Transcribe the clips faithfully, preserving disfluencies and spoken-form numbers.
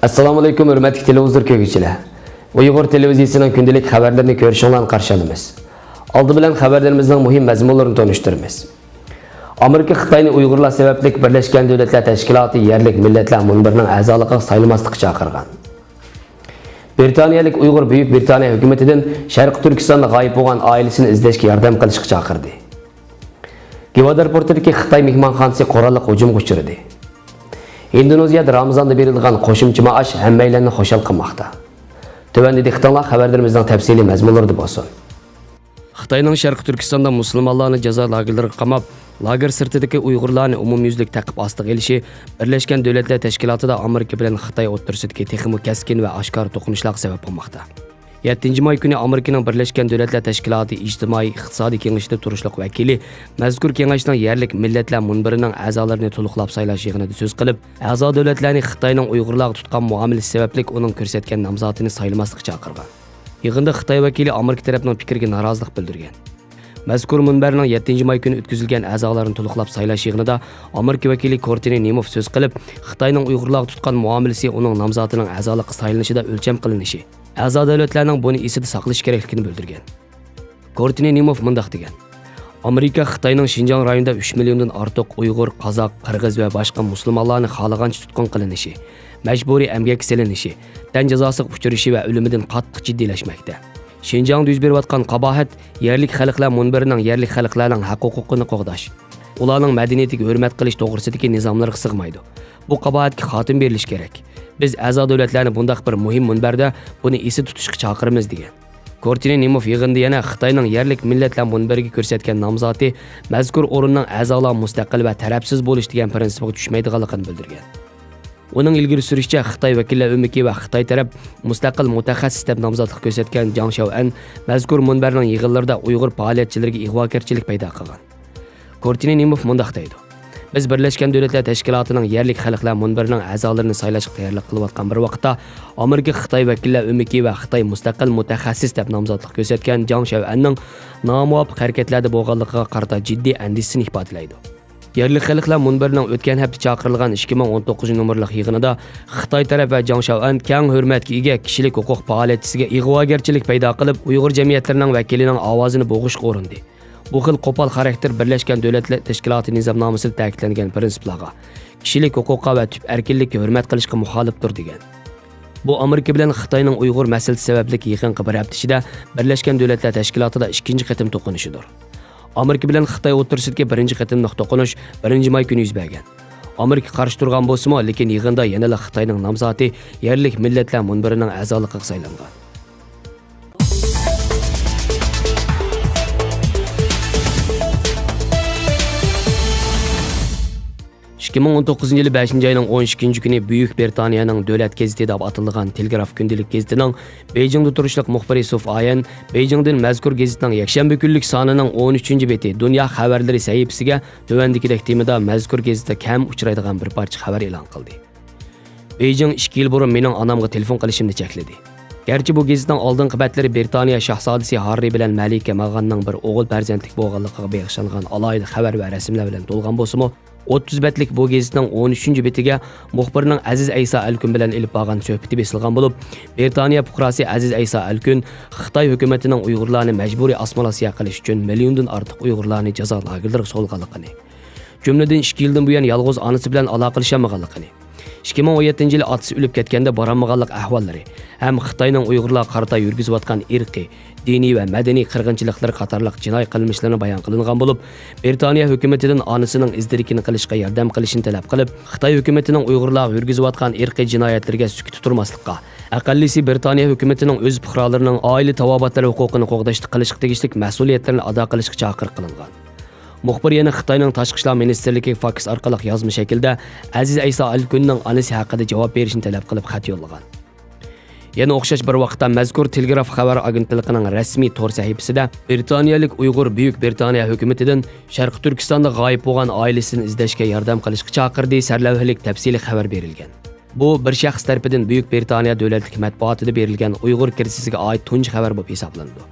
ئەسسالامۇئەلەيكۇم، ھۆرمەتلىك تېلېۋىزور كۆرگۈچىلەر. ئۇيغۇر تېلېۋىزىيىسىنىڭ كۈندىلىك خەۋەرلىرىنى كۆرۈشۈڭلارنى قارشى ئالىمىز. ئالدى بىلەن خەۋەرلىرىمىزنىڭ مۇھىم مەزمۇنلىرىنى تونۇشتۇرىمىز. ئامېرىكا خىتاينى ئۇيغۇرلار سەۋەبلىك بىرلەشكەن دۆلەتلەر تەشكىلاتى يەرلىك مىللەتلەر مۇنبىرىنىڭ ئەزالىقىغا سايلىماسلىققا چاقىرغان. بىرىتانىيەلىك ئۇيغۇر بۈيۈك بىرىتانىيە ھۆكۈمىتىدىن شەرقىي تۈركىستاندا غايىب بولغان ئائىلىسىنى ئىزدەشكە ياردەم قىلىشقا چاقىردى. گۋادار پورتىدىكى خىتاي مېھمانخانىسى قوراللىق ھۇجۇمغا ئۇچرىدى. ئىندونېزىيەدە رامىزاندا بېرىلىدىغان قوشۇمچە مائاش ھەممەيلەننى خۇشال قىلماقتا. تۆۋەندە دىققىتىڭلار خەۋەرلىرىمىزنىڭ تەپسىلىي مەزمۇنلىرىدا بولسۇن. خىتاينىڭ شەرقىي تۈركىستاندا مۇسۇلمانلارنى جازا لاگېرلىرىغا قاماپ، لاگېر سىرتىدىكى ئۇيغۇرلارنى ئومۇميۈزلۈك تەقىب ئاستىغا ئېلىشى بىرلەشكەن دۆلەتلەر تەشكىلاتىدا ئامېرىكا بىلەن خىتاي ئوتتۇرىسىدىكى تېخىمۇ كەسكىن ۋە ئاشكارا توقۇنۇشلارغا سەۋەب بولماقتا. يەتتىنچى ماي كۈنى ئامېرىكىنىڭ بىرلەشكەن دۆلەتلەر تەشكىلاتى ئىجتىمائىي ئىقتىسادىي كېڭىشىدە تۇرۇشلۇق ۋەكىلى مەزكۇر كېڭەشنىڭ يەرلىك مىللەتلەر مۇنبىرىنىڭ ئەزالىرىنى تولۇقلاپ سايلاش يىغىنىدا سۆز قىلىپ، ئەزا دۆلەتلەرنى خىتاينىڭ ئۇيغۇرلارغا تۇتقان مۇئامىلىسى سەۋەبلىك ئۇنىڭ كۆرسەتكەن نامزاتىنى سايلىماسلىققا چاقىرغان. يىغىندا خىتاي ۋەكىلى ئامېرىكا تەرەپنىڭ پىكرىگە نارازىلىق بىلدۈرگەن. مەزكۇر مۇنبەرنىڭ يەتتىنچى ماي كۈنى ئۆتكۈزۈلگەن ئەزالارنى تولۇقلاپ سايلاش يىغىنىدا ئامېرىكا ۋەكىلى كورتنى نېموف سۆز قىلىپ، خىتاينىڭ ئۇيغۇرلارغا تۇتقان مۇئامىلىسى ئۇنىڭ نامزاتىنىڭ ئەزالىققا سايلىنىشىدا ئۆلچەم قىلىنىشى، ئەزا دۆلەتلەرنىڭ بۇنى ئېسىدە ساقلىشى كېرەكلىكىنى بىلدۈرگەن. كورتنى نېموف مۇنداق دېگەن: ئامېرىكا خىتاينىڭ شىنجاڭ رايونىدا ئۈچ مىليوندىن ئارتۇق ئۇيغۇر، قازاق، قىرغىز ۋە باشقا مۇسۇلمانلارنى خالىغانچە تۇتقۇن قىلىنىشى، مەجبۇرىي ئەمگەككە سېلىنىشى، تەن جازاسىغا ئۇچرىشى ۋە ئۆلۈمىدىن قاتتىق جىددىيلەشمەكتە. شىنجاڭدا يۈز بېرىۋاتقان قاباھەت يەرلىك خەلقلەر مۇنبىرىنىڭ يەرلىك خەلقلەرنىڭ ھەق-ھوقۇقىنى قوغداش، ئۇلارنىڭ مەدەنىيىتىگە ھۆرمەت قىلىش توغرىسىدىكى نىزاملىرىغا سىغمايدۇ. بۇ قاباھەتكە خاتىمە بېرىلىشى كېرەك. بىز ئەزا دۆلەتلەرنى بۇنداق بىر مۇھىم مۇنبەردە بۇنى ئېسىدە تۇتۇشقا چاقىرىمىز، دېگەن. كورتنى نېموف يىغىندا يەنە خىتاينىڭ يەرلىك مىللەتلەر مۇنبىرىگە كۆرسەتكەن نامزاتى مەزكۇر ئورۇننىڭ ئەزالار مۇستەقىل ۋە تەرەپسىز بولۇش دېگەن پىرىنسىپىغا چۈشمەيدىغانلىقىنى بىلدۈرگەن. ئۇنىڭ ئىلگىرى سۈرۈشىچە، خىتاي ۋەكىللەر ئۆمىكى ۋە خىتاي تەرەپ مۇستەقىل مۇتەخەسسىس دەپ نامزاتلىق كۆرسەتكەن جاڭ شياۋئەن مەزكۇر مۇنبەرنىڭ يىغىنلىرىدا ئۇيغۇر پائالىيەتچىلىرىگە ئىغۋاگەرچىلىك پەيدا قىلغان. كورتنى نېموف مۇنداق دەيدۇ: بىز بىرلەشكەن دۆلەتلەر تەشكىلاتىنىڭ يەرلىك خەلقلەر مۇنبىرىنىڭ ئەزالىرىنى سايلاشقا تەييارلىق قىلىۋاتقان بىر ۋاقىتتا، ئامېرىكا خىتاي ۋەكىللەر ئۆمىكى ۋە خىتاي مۇستەقىل مۇتەخەسسىس دەپ نامزاتلىق كۆرسەتكەن جاڭ شياۋئەننىڭ نامۇۋاپىق ھەرىكەتلەردە بولغانلىقىغا قارىتا جىددىي ئەندىشىسىنى ئىپادىلەيدۇ. يەرلىك خەلقلەر مۇنبىرىنىڭ ئۆتكەن ھەپتە چاقىرىلغان ئىككى مىڭ ئون توققۇزىنچى نومۇرلۇق يىغىنىدا خىتاي تەرەپ ۋە جاڭ شياۋئەن كەڭ ھۆرمەتكە ئىگە كىشىلىك ھوقۇق پائالىيەتچىسىگە ئىغۋاگەرچىلىك پەيدا قىلىپ، ئۇيغۇر جەمئىيەتلىرىنىڭ ۋەكىلىنىڭ ئاۋازىنى بوغۇشقا ئۇرۇندى. بۇ خىل قوپال خاراكتېر بىرلەشكەن دۆلەتلەر تەشكىلاتى نىزامنامىسىدا تەكىتلەنگەن پىرىنسىپلارغا، كىشىلىك ھوقۇققا ۋە تۈپ ئەركىنلىككە ھۆرمەت قىلىشقا مۇخالىپتۇر، دېگەن. بۇ ئامېرىكا بىلەن خىتاينىڭ ئۇيغۇر مەسىلىسى سەۋەبلىك يېقىنقى بىر ھەپتە ئىچىدە بىرلەشكەن دۆلەتلەر تەشكىلاتىدا ئىككىنچى قېتىم توقۇنۇشىدۇر. ئامېرىكا بىلەن خىتاي ئوتتۇرىسىدىكى بىرىنچى قېتىملىق توقۇنۇش بىرىنچى ماي كۈنى يۈز بەرگەن. ئامېرىكا قارشى تۇرغان بولسىمۇ، لېكىن يىغىندا يەنىلا خىتاينىڭ نامزاتى يەرلىك مىللەتلەر مۇنبىرىنىڭ ئەزالىقىغا سايلانغان. ئىككى مىڭ ئون توققۇزىنچى يىلى بەشىنچى ئاينىڭ ئون ئىككىنچى كۈنى بۈيۈك بىرىتانىيەنىڭ دۆلەت گېزىتى دەپ ئاتىلىدىغان تېلېگراف كۈندىلىك گېزىتىنىڭ بېيجىڭدا تۇرۇشلۇق مۇخبىرى سۇف ئايەن بېيجىڭدىن مەزكۇر گېزىتنىڭ يەكشەنبە كۈنلۈك سانىنىڭ ئون ئۈچىنچى بېتى دۇنيا خەۋەرلىرى سەھىپىسىگە تۆۋەندىكىدەك تېمىدا مەزكۇر گېزىتتە كەم ئۇچرايدىغان بىر پارچە خەۋەر ئېلان قىلدى. بېيجىڭ ئىككى يىل بۇرۇن مېنىڭ ئانامغا تېلېفون قىلىشىمنى چەكلىدى. گەرچە بۇ گېزىتنىڭ ئالدىنقى بەتلىرى بىرىتانىيە شاھزادىسى ھاررى بىلەن مەلىكە مېغاننىڭ بىر ئوغۇل پەرزەنتلىك بولغانلىقىغا بېغىشلانغان ئالاھىدە خەۋەر ۋە رەسىملەر بىلەن تولغان بولسىمۇ، ئوتتۇز بەتلىك بۇ گېزىتنىڭ ئون ئۈچىنچى بېتىگە مۇخبىرنىڭ ئەزىز ئەيسا ئەلكۈن بىلەن ئېلىپ بارغان سۆھبىتى بېسىلغان بولۇپ، بىرىتانىيە پۇقراسى ئەزىز ئەيسا ئەلكۈن خىتاي ھۆكۈمىتىنىڭ ئۇيغۇرلارنى مەجبۇرىي ئاسسىمىلياتسىيە قىلىش ئۈچۈن مىليوندىن ئارتۇق ئۇيغۇرلارنى جازا لاگېرلىرىغا سولىغانلىقىنى، جۈملىدىن ئىككى يىلدىن بۇيان يالغۇز ئانىسى بىلەن ئالاقىلىشالمىغانلىقىنى، ئىككى مىڭ ئون يەتتىنچى يىلى ئاتىسى ئۆلۈپ كەتكەندە بارالمىغانلىق ئەھۋاللىرى ھەم خىتاينىڭ ئۇيغۇرلارغا قارىتا يۈرگۈزۈۋاتقان ئىرقىي، دىنىي ۋە مەدەنىي قىرغىنچىلىقلىرى قاتارلىق جىنايى قىلمىشلىرىنى بايان قىلىنغان بولۇپ، بىرىتانىيە ھۆكۈمىتىدىن ئانىسىنىڭ ئىز-دېرىكىنى قىلىشقا ياردەم قىلىشىنى تەلەپ قىلىپ، خىتاي ھۆكۈمىتىنىڭ ئۇيغۇرلارغا يۈرگۈزۈۋاتقان ئىرقىي جىنايەتلىرىگە سۈكۈتتە تۇرماسلىققا، ئەقەللىسى بىرىتانىيە ھۆكۈمىتىنىڭ ئۆز پۇقرالىرىنىڭ ئائىلە تاۋابىئاتلىرى ھوقۇقىنى قوغداشتا قىلىشقا تېگىشلىك مەسئۇلىيەتلىرىنى ئادا قىلىشقا چاقىرىق قىلىنغان. مۇخبىر يەنە خىتاينىڭ تاشقى ئىشلار مىنىستىرلىكىگە فاكس ئارقىلىق يازما شەكىلدە ئەزىز ئەيسا ئەلكۈننىڭ ئانىسى ھەققىدە جاۋاب بېرىشىنى تەلەپ قىلىپ خەت يوللىغان. يەنە ئوخشاش بىر ۋاقىتتا مەزكۇر تېلېگراف خەۋەر ئاگېنتلىقىنىڭ رەسمىي تور سەھىپىسىدە بىرىتانىيەلىك ئۇيغۇر بۈيۈك بىرىتانىيە ھۆكۈمىتىدىن شەرقىي تۈركىستاندا غايىب بولغان ئائىلىسىنى ئىزدەشكە ياردەم قىلىشقا چاقىردى سەرلەۋھىلىك تەپسىلىي خەۋەر بېرىلگەن. بۇ بىر شەخس تەرىپىدىن بۈيۈك بىرىتانىيە دۆلەتلىك مەتبۇئاتىدا بېرىلگەن ئۇيغۇر كىرىزىسىگە ئائىت تۇنجى خەۋەر بولۇپ ھېسابلىنىدۇ.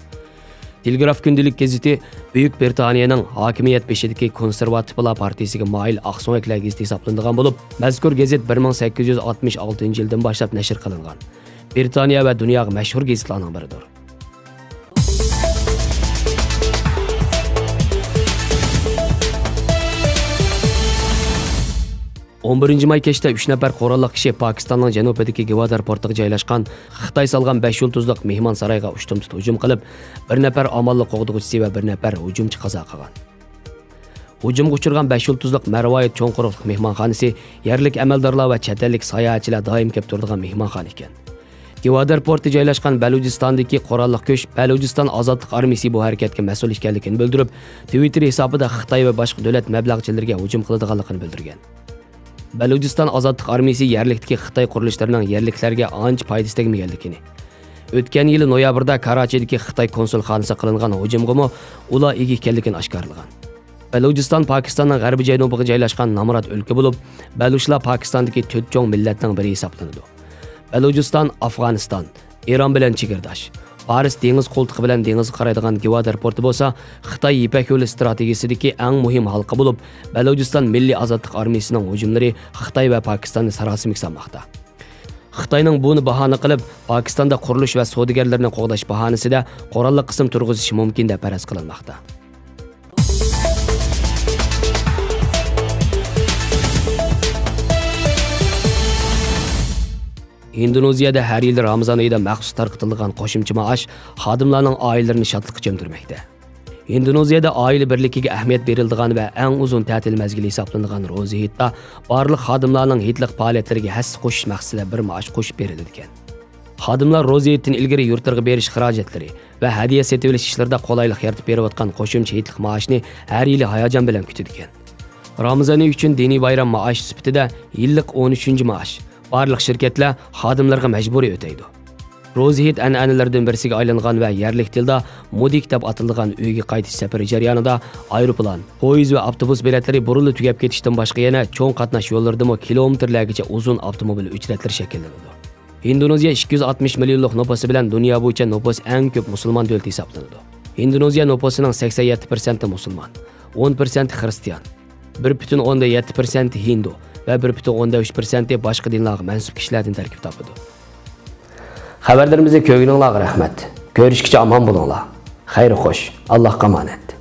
تېلېگراف كۈندىلىك گېزىتى بۈيۈك بىرىتانىيەنىڭ ھاكىمىيەت بېشىدىكى كونسېرۋاتىپلار پارتىيىسىگە مايىل ئاقسۆڭەكلەر گېزىتى ھېسابلىنىدىغان بولۇپ، مەزكۇر گېزىت بىر مىڭ سەككىز يۈز ئاتمىش ئالتىنچى يىلدىن باشلاپ نەشر قىلىنغان بىرىتانىيە ۋە دۇنياغا مەشھۇر گېزىتلارنىڭ بىرىدۇر. ئون بىرىنچى ماي كەچتە ئۈچ نەپەر قوراللىق كىشى پاكىستاننىڭ جەنۇبىدىكى گۋادار پورتىغا جايلاشقان خىتاي سالغان بەش يۇلتۇزلۇق مېھمانسارايغا ئۇشتۇمتۇت ھۇجۇم قىلىپ، بىر نەپەر ئامانلىق قوغدىغۇچىسى ۋە بىر نەپەر ھۇجۇمچى قازا قىلغان. ھۇجۇمغا ئۇچرىغان بەش يۇلتۇزلۇق مەرۋايىت چوڭ قۇرۇقلۇق مېھمانخانىسى يەرلىك ئەمەلدارلار ۋە چەت ئەللىك ساياھەتچىلەر دائىم كېلىپ تۇرىدىغان مېھمانخانا ئىكەن. گۋادار پورتى جايلاشقان بەلۇجىستاندىكى قوراللىق كۈچ بەلۇجىستان ئازادلىق ئارمىيىسى بۇ ھەرىكەتكە مەسئۇل ئىكەنلىكىنى بىلدۈرۈپ، تىۋىتتېر ھېسابىدا خىتاي ۋە باشقا دۆلەت مەبلەغچىلىرىگە ھۇجۇم قىلىدىغانلىقىنى بىلدۈرگەن. بەلۇجىستان ئازادلىق ئارمىيىسى يەرلىكتىكى خىتاي قۇرۇلۇشلىرىنىڭ يەرلىكلەرگە ئانچە پايدىسى تەگمىگەنلىكىنى، ئۆتكەن يىلى نويابىردا كاراچىدىكى خىتاي كونسۇلخانىسىغا قىلىنغان ھۇجۇمغىمۇ ئۇلار ئىگە ئىكەنلىكىنى ئاشكارىلىغان. بەلۇجىستان پاكىستاننىڭ غەربىي جەنۇبىغا جايلاشقان نامرات ئۆلكە بولۇپ، بەلۇچلار پاكىستاندىكى تۆت چوڭ مىللەتنىڭ بىرى ھېسابلىنىدۇ. بەلۇجىستان ئافغانىستان، ئىران بىلەن چېگرىداش. پارس دېڭىز قولتۇقى بىلەن دېڭىزغا قارايدىغان گۋادار پورتى بولسا خىتاي يىپەك يولى ئىستراتېگىيىسىدىكى ئەڭ مۇھىم ھالقا بولۇپ، بەلۇجىستان مىللىي ئازادلىق ئارمىيىسىنىڭ ھۇجۇملىرى خىتاي ۋە پاكىستاننى ساراسىمىگە سالماقتا. خىتاينىڭ بۇنى باھانە قىلىپ، پاكىستاندا قۇرۇلۇش ۋە سودىگەرلىرىنى قوغداش باھانىسىدە قوراللىق قىسىم تۇرغۇزۇشى مۇمكىن دەپ پەرەز قىلىنماقتا. ھىندونېزىيەدە ھەر يىلى رامىزان ئېيىدا مەخسۇس تارقىتىلىدىغان قوشۇمچە مائاش خادىملارنىڭ ئائىلىلىرىنى شادلىققا چۆمدۈرمەكتە. ھىندونېزىيەدە ئائىلە بىرلىكىگە ئەھمىيەت بېرىلىدىغان ۋە ئەڭ ئۇزۇن تەتىل مەزگىلى ھېسابلىنىدىغان روزا ھېيتتا بارلىق خادىملارنىڭ ھېيتلىق پائالىيەتلىرىگە ھەسسە قوشۇش مەقسىتىدە بىر مائاش قوشۇپ بېرىلىدىكەن. خادىملار روزا ھېيتتىن ئىلگىرى يۇرتلىرىغا بېرىش خىراجەتلىرى ۋە ھەدىيە سېتىۋېلىش ئىشلىرىدا قولايلىق يارىتىپ بېرىۋاتقان قوشۇمچە ھېيتلىق مائاشنى ھەر يىلى ھاياجان بىلەن كۈتىدىكەن. رامىزان ئېيى ئۈچۈن دىنىي بايرام مائاشى سۈپىتىدە يىللىق ئون ئۈچىنچى مائاش بارلىق شىركەتلەر خادىملىرىغا مەجبۇرىي ئۆتەيدۇ. روزا ھېيت ئەنئەنىلىرىدىن بىرسىگە ئايلانغان ۋە يەرلىك تىلدا مۇدىك دەپ ئاتىلىدىغان ئۆيگە قايتىش سەپىرى جەريانىدا ئايروپىلان، پويىز ۋە ئاپتوبۇس بېلەتلىرى بۇرۇنلا تۈگەپ كېتىشتىن باشقا يەنە چوڭ قاتناش يوللىرىدىمۇ كىلومېتىرلەرگىچە ئۇزۇن ئاپتوموبىل ئۆچرەتلىرى شەكىللىنىدۇ. ھىندونېزىيە ئىككى يۈز ئاتمىش مىليونلۇق نوپۇسى بىلەن دۇنيا بويىچە نوپۇس ئەڭ كۆپ مۇسۇلمان دۆلىتى ھېسابلىنىدۇ. ھىندونېزىيە نوپۇسىنىڭ سەكسەن يەتتە پىرسەنتى مۇسۇلمان، ئون پىرسەنتى خىرىستىيان، بىر پۈتۈن ئوندىن يەتتە پىرسەنتى ھىندۇ ۋە بىر پۈتۈن ئوندىن ئۈچ پىرسەنتى باشقا دىنلارغا مەنسۇپ كىشىلەردىن تەركىب تاپىدۇ. خەۋەرلىرىمىزنى كۆرگىنىڭلارغا رەھمەت. كۆرۈشكىچە ئامان بولۇڭلار. خەير خوش. ئاللاھقا ئامانەت.